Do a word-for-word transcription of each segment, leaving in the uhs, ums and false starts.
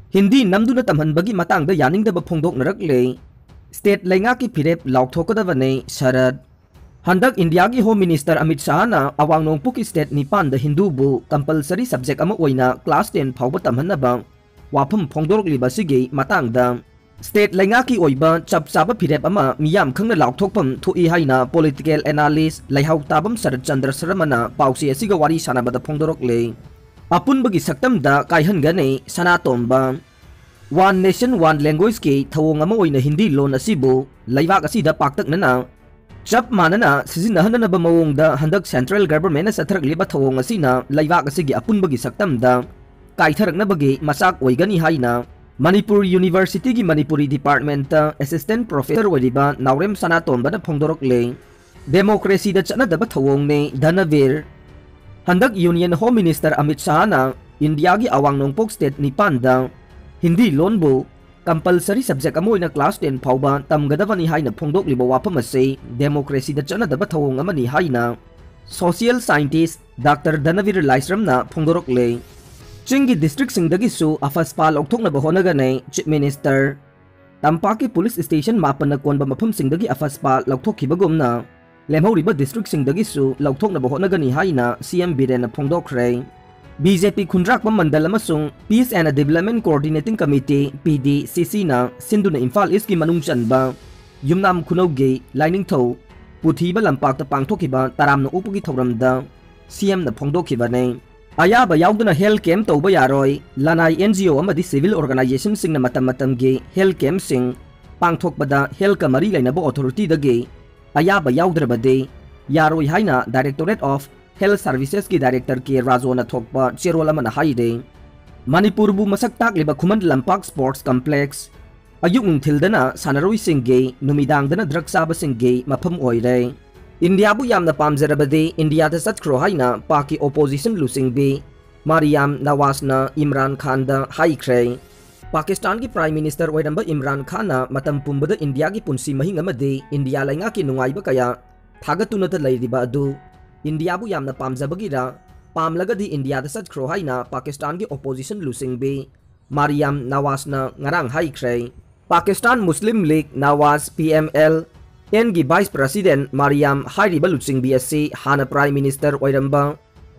ꯍꯤꯟꯗꯤ ꯅꯝꯗꯨꯅ ꯇꯝꯍꯟꯕꯒꯤ ꯃꯇꯥꯡꯗ ꯌꯥꯅꯤꯡꯗꯕ ꯐꯣꯡꯗꯣꯛꯅꯔꯛꯂꯦ꯫ ꯁ꯭ꯇꯦꯠ ꯂꯩꯉꯥꯛꯀꯤ ꯐꯤꯔꯦꯞ ꯂꯥꯎꯊꯣꯛꯀꯗꯕꯅꯦ ꯁꯔꯠ꯫ ꯍꯟꯗꯛ ꯏꯟꯗꯤꯌꯥꯒꯤ ꯍꯣꯝ ꯃꯤꯅꯤꯁꯇꯔ ꯑꯃꯤꯠ ꯁꯥꯍꯅ ꯑꯋꯥꯡ ꯅꯣꯡꯄꯣꯛꯀꯤ ꯁ꯭ꯇꯦꯠ ꯅꯤꯄꯥꯟꯗ ꯍꯤꯟꯗꯨꯕꯨ ꯀꯝꯄꯜꯁꯔꯤ ꯁꯕꯖꯦꯛ ꯑꯃ ꯑꯣꯏꯅ ꯀ꯭ꯂꯥꯁ ꯇꯦꯟ ꯐꯥꯎꯕ ꯇꯝꯍꯟꯅꯕ ꯋꯥꯐꯝ ꯐꯣꯡꯗꯣꯔꯛꯂꯤꯕ ꯑꯁꯤꯒꯤ ꯃꯇꯥꯡꯗ ꯁ꯭ꯇꯦꯠ ꯂꯩꯉꯥꯛꯀꯤ ꯑꯣꯏꯕ ꯆꯞ ꯆꯥꯕ ꯐꯤꯔꯦꯞ ꯑꯃ ꯃꯤꯌꯥꯝ ꯈꯪꯅ ꯂꯥꯎꯊꯣꯛꯐꯝ ꯊꯣꯛꯏ ꯍꯥꯏꯅ ꯄꯣꯂꯤꯇꯤꯀꯦꯜ ꯑꯦꯅꯥꯂꯤꯁ ꯂꯩꯍꯥꯎ ꯇꯥꯕꯝ ꯁꯔꯠ ꯆꯟꯗ꯭ꯔ ꯁꯔꯃꯅ ꯄꯥꯎꯆꯦ ꯑꯁꯤꯒ ꯋꯥꯔꯤ ꯁꯥꯟꯅꯕꯗ ꯐꯣꯡꯗꯣꯔꯛꯂꯦ꯫ ꯑꯄꯨꯟꯕꯒꯤ ꯁꯛꯇꯝꯗ ꯀꯥꯏꯍꯟꯒꯅꯤ ꯁꯅꯥꯇꯣꯝꯕ꯫ ꯋꯥꯟ ꯅꯦꯁꯟ ꯋꯥꯟ ꯂꯦꯡꯒ꯭ꯋꯦꯖꯀꯤ ꯊꯧꯑꯣꯡ ꯑꯃ ꯑꯣꯏꯅ ꯍꯤꯟꯗꯤ ꯂꯣꯟ ꯑꯁꯤꯕꯨ ꯂꯩꯕꯥꯛ ꯑꯁꯤꯗ ꯄꯥꯛꯇꯛꯅꯅ ꯆꯞ ꯃꯥꯟꯅꯅ ꯁꯤꯖꯤꯟꯅꯍꯟꯅꯅꯕ ꯃꯑꯣꯡꯗ ꯍꯟꯗꯛ ꯁꯦꯟꯇ꯭ꯔꯦꯜ ꯒꯚꯔꯟꯃꯦꯟꯠꯅ ꯆꯠꯊꯔꯛꯂꯤꯕ ꯊꯧꯑꯣꯡ ꯑꯁꯤꯅ ꯂꯩꯕꯥꯛ ꯑꯁꯤꯒꯤ ꯑꯄꯨꯟꯕꯒꯤ ꯁꯛꯇꯝꯗ ꯀꯥꯏꯊꯔꯛꯅꯕꯒꯤ ꯃꯆꯥꯛ ꯑꯣꯏꯒꯅꯤ ꯍꯥꯏꯅ ꯃꯅꯤꯄꯨꯔ ꯌꯨꯅꯤꯚꯔꯁꯤꯇꯤꯒꯤ ꯃꯅꯤꯄꯨꯔꯤ ꯗꯤꯄꯥꯔꯠꯃꯦꯟꯠꯇ ꯑꯦꯁꯤꯁꯇꯦꯟꯠ ꯄ꯭ꯔꯣꯐꯦꯁꯔ ꯑꯣꯏꯔꯤꯕ ꯅꯥꯎꯔꯦꯝ ꯁꯅꯥꯇꯣꯝꯕꯅ ꯐꯣꯡꯗꯣꯔꯛꯂꯦ꯫ ꯗꯦꯃꯣꯀ꯭ꯔꯦꯁꯤꯗ ꯆꯠꯅꯗꯕ ꯊꯧꯑꯣꯡꯅꯦ, ꯙꯅꯕꯤꯔ꯫ ꯍꯟꯗꯛ ꯌꯨꯅꯤꯌꯟ ꯍꯣꯝ ꯃꯤꯅꯤꯁꯇꯔ ꯑꯃꯤꯠ ꯁꯥꯍꯅ ꯏꯟꯗꯤꯌꯥꯒꯤ ꯑꯋꯥꯡ ꯅꯣꯡꯄꯣꯛ ꯁ꯭ꯇꯦꯠ ꯅꯤꯄꯥꯟꯗ ꯍꯤꯟꯗꯤ ꯂꯣꯟꯕꯨ ꯀꯝꯄꯜꯁꯔꯤ ꯁꯕꯖꯦꯛ ꯑꯃ ꯑꯣꯏꯅ ꯀ꯭ꯂꯥꯁ ꯇꯦꯟ ꯐꯥꯎꯕ ꯇꯝꯒꯗꯕꯅꯤ ꯍꯥꯏꯅ ꯐꯣꯡꯗꯣꯛꯂꯤꯕ ꯋꯥꯐꯝ ꯑꯁꯤ ꯗꯦꯃꯣꯀ꯭ꯔꯦꯁꯤꯗ ꯆꯠꯅꯗꯕ ꯊꯧꯑꯣꯡ ꯑꯃꯅꯤ ꯍꯥꯏꯅ ꯁꯣꯁꯤꯌꯦꯜ ꯁꯥꯏꯟꯇꯤꯁ ꯗꯥꯛꯇꯔ ꯙꯅꯕꯤꯔ ꯂꯥꯏꯁ꯭ꯔꯝꯅ ꯐꯣꯡꯗꯣꯔꯛꯂꯦ꯫ ꯆꯤꯡꯒꯤ ꯗꯤꯁꯇ꯭ꯔꯤꯛꯁꯤꯡꯗꯒꯤꯁꯨ ꯑꯐꯁꯄꯥ ꯂꯧꯊꯣꯛꯅꯕ ꯍꯣꯠꯅꯒꯅꯤ, ꯆꯤꯐ ꯃꯤꯅꯤꯁꯇꯔ꯫ ꯇꯝꯄꯥꯛꯀꯤ ꯄꯨꯂꯤꯁ ꯁ꯭ꯇꯦꯁꯟ ꯃꯥꯄꯟꯅ ꯀꯣꯟꯕ ꯃꯐꯝꯁꯤꯡꯗꯒꯤ ꯑꯐꯁꯄꯥ ꯂꯧꯊꯣꯛꯈꯤꯕꯒꯨꯝꯅ, ꯂꯦꯝꯍꯧꯔꯤꯕ ꯗꯤꯁꯇ꯭ꯔꯤꯛꯁꯤꯡꯗꯒꯤꯁꯨ ꯂꯧꯊꯣꯛꯅꯕ ꯍꯣꯠꯅꯒꯅꯤ ꯍꯥꯏꯅ ꯁꯤ ꯑꯦꯝ ꯕꯤꯔꯦꯟꯅ ꯐꯣꯡꯗꯣꯛꯈ꯭ꯔꯦ꯫ ꯕꯤ ꯖꯦ ꯄꯤ ꯈꯨꯟꯗ꯭ꯔꯥꯛꯄꯝ ꯃꯟꯗꯜ ꯑꯃꯁꯨꯡ Peace and Development Coordinating Committee, ꯄꯤ ꯗꯤ ꯁꯤ ꯁꯤꯅ ꯁꯤꯟꯗꯨꯅ ꯏꯝꯐꯥꯜ ꯏꯁꯀꯤ ꯃꯅꯨꯡ ꯆꯟꯕ ꯌꯨꯝꯅꯥꯝ ꯈꯨꯅꯧꯒꯤ ꯂꯥꯏꯅꯤꯡꯊꯧ ꯄꯨꯊꯤꯕ ꯂꯝꯄꯥꯛꯇ ꯄꯥꯡꯊꯣꯛꯈꯤꯕ ꯇꯔꯥꯝꯅ ꯑꯣꯛꯄꯒꯤ ꯊꯧꯔꯝꯗ ꯁꯤ ꯑꯦꯝꯅ ꯐꯣꯡꯗꯣꯛꯈꯤꯕꯅꯤ꯫ ꯑꯌꯥꯕ ꯌꯥꯎꯗꯅ ꯍꯦꯜꯊ ꯀꯦꯝꯞ ꯇꯧꯕ ꯌꯥꯔꯣꯏ꯫ ꯂꯅꯥꯏ ꯑꯦꯟ ꯖꯤ ꯑꯣ ꯑꯃꯗꯤ ꯁꯤꯚꯤꯜ ꯑꯣꯔꯒꯅꯥꯏꯖꯦꯁꯟꯁꯤꯡꯅ ꯃꯇꯝ ꯃꯇꯝꯒꯤ ꯍꯦꯜꯊ ꯀꯦꯝꯞꯁꯤꯡ ꯄꯥꯡꯊꯣꯛꯄꯗ ꯍꯦꯜꯊꯀ ꯃꯔꯤ ꯂꯩꯅꯕ ꯑꯣꯊꯣꯔꯤꯇꯤꯗꯒꯤ ꯑꯌꯥꯕ ꯌꯥꯎꯗ꯭ꯔꯕꯗꯤ ꯌꯥꯔꯣꯏ ꯍꯥꯏꯅ Directorate of Health Servicesꯀꯤ ꯗꯥꯏꯔꯦꯛꯇꯔ ꯀꯦ ꯔꯥꯖꯣꯅ ꯊꯣꯛꯄ ꯆꯦꯔꯣꯜ ꯑꯃꯅ ꯍꯥꯏꯔꯤ꯫ ꯃꯅꯤꯄꯨꯔꯕꯨ ꯃꯁꯛ ꯇꯥꯛꯂꯤꯕ ꯈꯨꯃꯟ ꯂꯝꯄꯥꯛ ꯁ꯭ꯄꯣꯔꯠꯁ ꯀꯝꯄ꯭ꯂꯦꯛꯁ ꯑꯌꯨꯛ ꯅꯨꯡꯊꯤꯜꯗꯅ ꯁꯥꯟꯅꯔꯣꯏꯁꯤꯡꯒꯤ, ꯅꯨꯃꯤꯗꯥꯡꯗꯅ ꯗ꯭ꯔꯒ ꯆꯥꯕꯁꯤꯡꯒꯤ ꯃꯐꯝ ꯑꯣꯏꯔꯦ꯫ ꯏꯟꯗꯤꯌꯥꯕꯨ ꯌꯥꯝꯅ ꯄꯥꯝꯖꯔꯕꯗꯤ ꯏꯟꯗꯤꯌꯥꯗ ꯆꯠꯈ꯭ꯔꯣ ꯍꯥꯏꯅ ꯄꯥꯛꯀꯤ ꯑꯣꯄꯣꯖꯤꯁꯟ ꯂꯨꯆꯤꯡꯕꯤ ꯃꯥꯔꯤꯌꯥꯝ ꯅꯋꯥꯖꯅ ꯏꯝꯔꯥꯟ ꯈꯥꯟꯗ ꯍꯥꯏꯈ꯭ꯔꯦ꯫ ꯄꯥꯀꯤꯁꯇꯥꯟꯒꯤ ꯄ꯭ꯔꯥꯏꯝ ꯃꯤꯅꯤꯁꯇꯔ ꯑꯣꯏꯔꯝꯕ ꯏꯝꯔꯥꯟ ꯈꯥꯟꯅ ꯃꯇꯝ ꯄꯨꯝꯕꯗ ꯏꯟꯗꯤꯌꯥꯒꯤ ꯄꯨꯟꯁꯤ ꯃꯍꯤꯡ ꯑꯃꯗꯤ ꯏꯟꯗꯤꯌꯥ ꯂꯩꯉꯥꯛꯀꯤ ꯅꯨꯡꯉꯥꯏꯕ ꯀꯌꯥ ꯊꯥꯒꯠꯇꯨꯅꯇ ꯂꯩꯔꯤꯕ ꯑꯗꯨ ꯏꯟꯗꯤꯌꯥꯕꯨ ꯌꯥꯝꯅ ꯄꯥꯝꯖꯕꯒꯤꯔ, ꯄꯥꯝꯂꯒꯗꯤ ꯏꯟꯗꯤꯌꯥꯗ ꯆꯠꯈ꯭ꯔꯣ ꯍꯥꯏꯅ ꯄꯥꯀꯤꯁꯇꯥꯟꯒꯤ ꯑꯣꯄꯣꯖꯤꯁꯟ ꯂꯨꯆꯤꯡꯕꯤ ꯃꯥꯔꯤꯌꯥꯝ ꯅꯋꯥꯖꯅ ꯉꯔꯥꯡ ꯍꯥꯏꯈ꯭ꯔꯦ꯫ Pakistan Muslim League Nawaz, P M L N ꯒꯤ Vice President ꯃꯥꯔꯤꯌꯥꯝ ꯍꯥꯏꯔꯤꯕ ꯂꯨꯆꯤꯡꯕꯤ ꯑꯁꯤ ꯍꯥꯟꯅ Prime Minister ꯑꯣꯏꯔꯝꯕ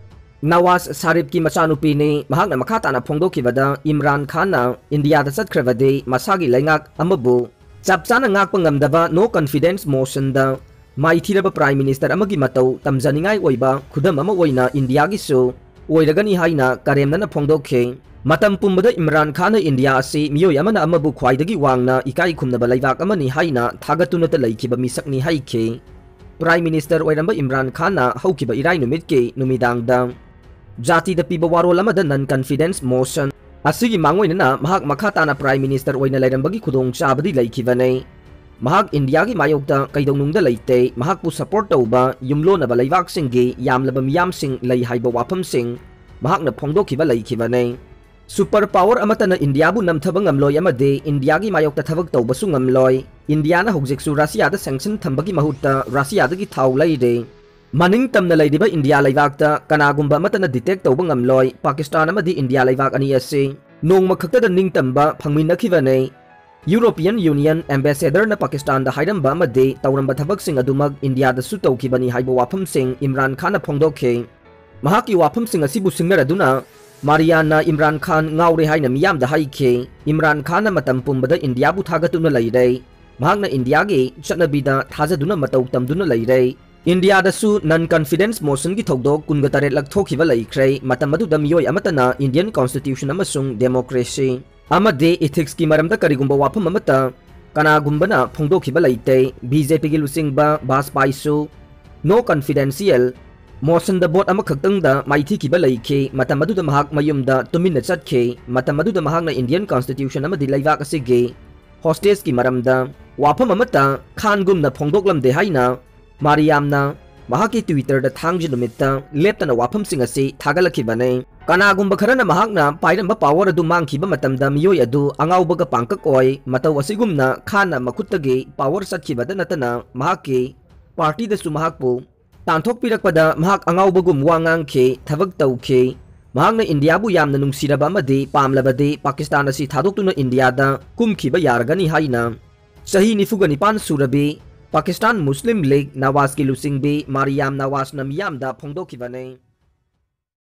ꯅꯋꯥꯖ ꯁꯥꯔꯤꯐꯀꯤ ꯃꯆꯥꯅꯨꯄꯤꯅꯤ꯫ ꯃꯍꯥꯛꯅ ꯃꯈꯥ ꯇꯥꯅ ꯐꯣꯡꯗꯣꯛꯈꯤꯕꯗ, ꯏꯝꯔꯥꯟ ꯈꯥꯟꯅ ꯏꯟꯗꯤꯌꯥꯗ ꯆꯠꯈ꯭ꯔꯕꯗꯤ ꯃꯁꯥꯒꯤ ꯂꯩꯉꯥꯛ ꯑꯃꯕꯨ ꯆꯞ ꯆꯥꯅ ꯉꯥꯛꯄ ꯉꯝꯗꯕ no confidence motion ꯗ ꯃꯥꯏꯊꯤꯔꯕ Prime Minister ꯑꯃꯒꯤ ꯃꯇꯧ ꯇꯝꯖꯅꯤꯡꯉꯥꯏ ꯑꯣꯏꯕ ꯈꯨꯗꯝ ꯑꯃ ꯑꯣꯏꯅ ꯏꯟꯗꯤꯌꯥꯒꯤꯁꯨ ꯑꯣꯏꯔꯒꯅꯤ ꯍꯥꯏꯅ ꯀꯔꯦꯝꯅꯅ ꯐꯣꯡꯗꯣꯛꯈꯤ꯫ ꯃꯇꯝ ꯄꯨꯝꯕꯗ ꯏꯝꯔꯥꯟ ꯈꯥꯟꯅ ꯏꯟꯗꯤꯌꯥ ꯑꯁꯤ ꯃꯤꯑꯣꯏ ꯑꯃꯅ ꯑꯃꯕꯨ ꯈ꯭ꯋꯥꯏꯗꯒꯤ ꯋꯥꯡꯅ ꯏꯀꯥꯏ ꯈꯨꯝꯅꯕ ꯂꯩꯕꯥꯛ ꯑꯃꯅꯤ ꯍꯥꯏꯅ ꯊꯥꯒꯠꯇꯨꯅꯇ ꯂꯩꯈꯤꯕ ꯃꯤꯁꯛꯅꯤ ꯍꯥꯏꯈꯤ꯫ Prime Minister ꯑꯣꯏꯔꯝꯕ ꯏꯝꯔꯥꯟ ꯈꯥꯟꯅ ꯍꯧꯈꯤꯕ ꯏꯔꯥꯏ ꯅꯨꯃꯤꯠꯀꯤ ꯅꯨꯃꯤꯗꯥꯡꯗ ꯖꯥꯇꯤꯗ ꯄꯤꯕ ꯋꯥꯔꯣꯜ ꯑꯃꯗ non confidence motion ꯑꯁꯤꯒꯤ ꯃꯥꯡꯑꯣꯏꯅꯅ ꯃꯍꯥꯛ ꯃꯈꯥ ꯇꯥꯅ Prime Minister ꯑꯣꯏꯅ ꯂꯩꯔꯝꯕꯒꯤ ꯈꯨꯗꯣꯡꯆꯥꯕꯗꯤ ꯂꯩꯈꯤꯕꯅꯤ꯫ ꯃꯍꯥꯛ ꯏꯟꯗꯤꯌꯥꯒꯤ ꯃꯥꯌꯣꯛꯇ ꯀꯩꯗꯧꯅꯨꯡꯗ ꯂꯩꯇꯦ, ꯃꯍꯥꯛꯄꯨ support ꯇꯧꯕ ꯌꯨꯝꯂꯣꯟꯅꯕ ꯂꯩꯕꯥꯛꯁꯤꯡꯒꯤ ꯌꯥꯝꯂꯕ ꯃꯤꯌꯥꯝꯁꯤꯡ ꯂꯩ ꯍꯥꯏꯕ ꯋꯥꯐꯝꯁꯤꯡ ꯃꯍꯥꯛꯅ ꯐꯣꯡꯗꯣꯛꯈꯤꯕ ꯂꯩꯈꯤꯕꯅꯤ꯫ Super power ꯑꯃꯠꯇꯅ ꯏꯟꯗꯤꯌꯥꯕꯨ ꯅꯝꯊꯕ ꯉꯝꯂꯣꯏ ꯑꯃꯗꯤ ꯏꯟꯗꯤꯌꯥꯒꯤ ꯃꯥꯌꯣꯛꯇ ꯊꯕꯛ ꯇꯧꯕꯁꯨ ꯉꯝꯂꯣꯏ꯫ ꯏꯟꯗꯤꯌꯥꯅ ꯍꯧꯖꯤꯛꯁꯨ ꯔꯁꯤꯌꯥꯗ sanction ꯊꯝꯕꯒꯤ ꯃꯍꯨꯠꯇ ꯔꯁꯤꯌꯥꯗꯒꯤ ꯊꯥꯎ ꯂꯩꯔꯦ꯫ ꯃꯅꯤꯡ ꯇꯝꯅ ꯂꯩꯔꯤꯕ ꯏꯟꯗꯤꯌꯥ ꯂꯩꯕꯥꯛꯇ ꯀꯅꯥꯒꯨꯝꯕ ꯑꯃꯠꯇꯅ detect ꯇꯧꯕ ꯉꯝꯂꯣꯏ꯫ ꯄꯥꯀꯤꯁꯇꯥꯟ ꯑꯃꯗꯤ ꯏꯟꯗꯤꯌꯥ ꯂꯩꯕꯥꯛ ꯑꯅꯤ ꯑꯁꯤ ꯅꯣꯡꯃ ꯈꯛꯇꯗ ꯅꯤꯡꯇꯝꯕ ꯐꯪꯃꯤꯟꯅꯈꯤꯕꯅꯤ꯫ European Union ambassador ꯅ ꯄꯥꯀꯤꯁꯇꯥꯟꯗ ꯍꯥꯏꯔꯝꯕ ꯑꯃꯗꯤ ꯇꯧꯔꯝꯕ ꯊꯕꯛꯁꯤꯡ ꯑꯗꯨꯃꯛ ꯏꯟꯗꯤꯌꯥꯗꯁꯨ ꯇꯧꯈꯤꯕꯅꯤ ꯍꯥꯏꯕ ꯋꯥꯐꯝꯁꯤꯡ ꯏꯝꯔꯥꯟ ꯈꯥꯟꯅ ꯐꯣꯡꯗꯣꯛꯈꯤ꯫ ꯃꯍꯥꯛꯀꯤ ꯋꯥꯐꯝꯁꯤꯡ ꯑꯁꯤꯕꯨ ꯁꯤꯡꯅꯔꯗꯨꯅ ꯃꯥꯔꯤꯌꯥꯟꯅ ꯏꯝꯔꯥꯟ ꯈꯥꯟ ꯉꯥꯎꯔꯦ ꯍꯥꯏꯅ ꯃꯤꯌꯥꯝꯗ ꯍꯥꯏꯈꯤ꯫ ꯏꯝꯔꯥꯟ ꯈꯥꯟꯅ ꯃꯇꯝ ꯄꯨꯝꯕꯗ ꯏꯟꯗꯤꯌꯥꯕꯨ ꯊꯥꯒꯠꯇꯨꯅ ꯂꯩꯔꯦ꯫ ꯃꯍꯥꯛꯅ ꯏꯟꯗꯤꯌꯥꯒꯤ ꯆꯠꯅꯕꯤꯗ ꯊꯥꯖꯗꯨꯅ ꯃꯇꯧ ꯇꯝꯗꯨꯅ ꯂꯩꯔꯦ꯫ ꯏꯟꯗꯤꯌꯥꯗꯁꯨ non confidence motion ꯒꯤ ꯊꯧꯗꯣꯛ ꯀꯨꯟꯒ ꯇꯔꯦꯠꯂꯛ ꯊꯣꯛꯈꯤꯕ ꯂꯩꯈ꯭ꯔꯦ꯫ ꯃꯇꯝ ꯑꯗꯨꯗ ꯃꯤꯑꯣꯏ ꯑꯃꯠꯇꯅ Indian Constitution ꯑꯃꯁꯨꯡ democracy ꯑꯃꯗꯤ ethics ꯀꯤ ꯃꯔꯝꯗ ꯀꯔꯤꯒꯨꯝꯕ ꯋꯥꯐꯝ ꯑꯃꯠꯇ ꯀꯅꯥꯒꯨꯝꯕꯅ ꯐꯣꯡꯗꯣꯛꯈꯤꯕ ꯂꯩꯇꯦ꯫ B J P ꯒꯤ ꯂꯨꯆꯤꯡꯕ ꯕꯥꯖꯄꯥꯏꯁꯨ no confidential motion ꯗ vote ꯑꯃꯈꯛꯇꯪꯗ ꯃꯥꯏꯊꯤꯈꯤꯕ ꯂꯩꯈꯤ꯫ ꯃꯇꯝ ꯑꯗꯨꯗ ꯃꯍꯥꯛ ꯃꯌꯨꯝꯗ ꯇꯨꯃꯤꯟꯅ ꯆꯠꯈꯤ꯫ ꯃꯇꯝ ꯑꯗꯨꯗ ꯃꯍꯥꯛꯅ Indian Constitution ꯑꯃꯗꯤ ꯂꯩꯕꯥꯛ ꯑꯁꯤꯒꯤ hostage ꯀꯤ ꯃꯔꯝꯗ ꯋꯥꯐꯝ ꯑꯃꯠꯇ ꯈꯥꯟꯒꯨꯝꯅ ꯐꯣꯡꯗꯣꯛꯂꯝꯗꯦ ꯍꯥꯏꯅ ꯃꯥꯔꯤꯌꯥꯝꯅ ꯃꯍꯥꯛꯀꯤ Twitter ꯗ ꯊꯥꯡꯖ ꯅꯨꯃꯤꯠꯇ ꯂꯦꯞꯇꯅ ꯋꯥꯐꯝꯁꯤꯡ ꯑꯁꯤ ꯊꯥꯒꯠꯂꯛꯈꯤꯕꯅꯤ꯫ ꯀꯅꯥꯒꯨꯝꯕ ꯈꯔꯅ ꯃꯍꯥꯛꯅ ꯄꯥꯏꯔꯝꯕ power ꯑꯗꯨ ꯃꯥꯡꯈꯤꯕ ꯃꯇꯝꯗ ꯃꯤꯑꯣꯏ ꯑꯗꯨ ꯑꯉꯥꯎꯕꯒ ꯄꯥꯡꯀꯛ ꯑꯣꯏ꯫ ꯃꯇꯧ ꯑꯁꯤꯒꯨꯝꯅ ꯈꯥꯟꯅ ꯃꯈꯨꯠꯇꯒꯤ power ꯆꯠꯈꯤꯕꯗ ꯅꯠꯇꯅ ꯃꯍꯥꯛꯀꯤ party ꯗꯁꯨ ꯃꯍꯥꯛꯄꯨ ꯇꯥꯟꯊꯣꯛꯄꯤꯔꯛꯄꯗ ꯃꯍꯥꯛ ꯑꯉꯥꯎꯕꯒꯨꯝ ꯋꯥ ꯉꯥꯡꯈꯤ, ꯊꯕꯛ ꯇꯧꯈꯤ꯫ ꯃꯍꯥꯛꯅ ꯏꯟꯗꯤꯌꯥꯕꯨ ꯌꯥꯝꯅ ꯅꯨꯡꯁꯤꯔꯕ ꯑꯃꯗꯤ ꯄꯥꯝꯂꯕꯗꯤ ꯄꯥꯀꯤꯁꯇꯥꯟ ꯑꯁꯤ ꯊꯥꯗꯣꯛꯇꯨꯅ ꯏꯟꯗꯤꯌꯥꯗ ꯀꯨꯝꯈꯤꯕ ꯌꯥꯔꯒꯅꯤ ꯍꯥꯏꯅ ꯆꯍꯤ ꯅꯤꯐꯨꯒ ꯅꯤꯄꯥꯟ ꯁꯨꯔꯕꯤ ꯄꯥꯀꯤꯁꯇꯥꯟ ꯃꯨꯁꯂꯤꯝ ꯂꯤꯒ ꯅꯋꯥꯖꯀꯤ ꯂꯨꯆꯤꯡꯕꯤ ꯃꯥꯔꯤꯌꯥꯝ ꯅꯋꯥꯖꯅ ꯃꯤꯌꯥꯝꯗ ꯐꯣꯡꯗꯣꯛꯈꯤꯕꯅꯤ꯫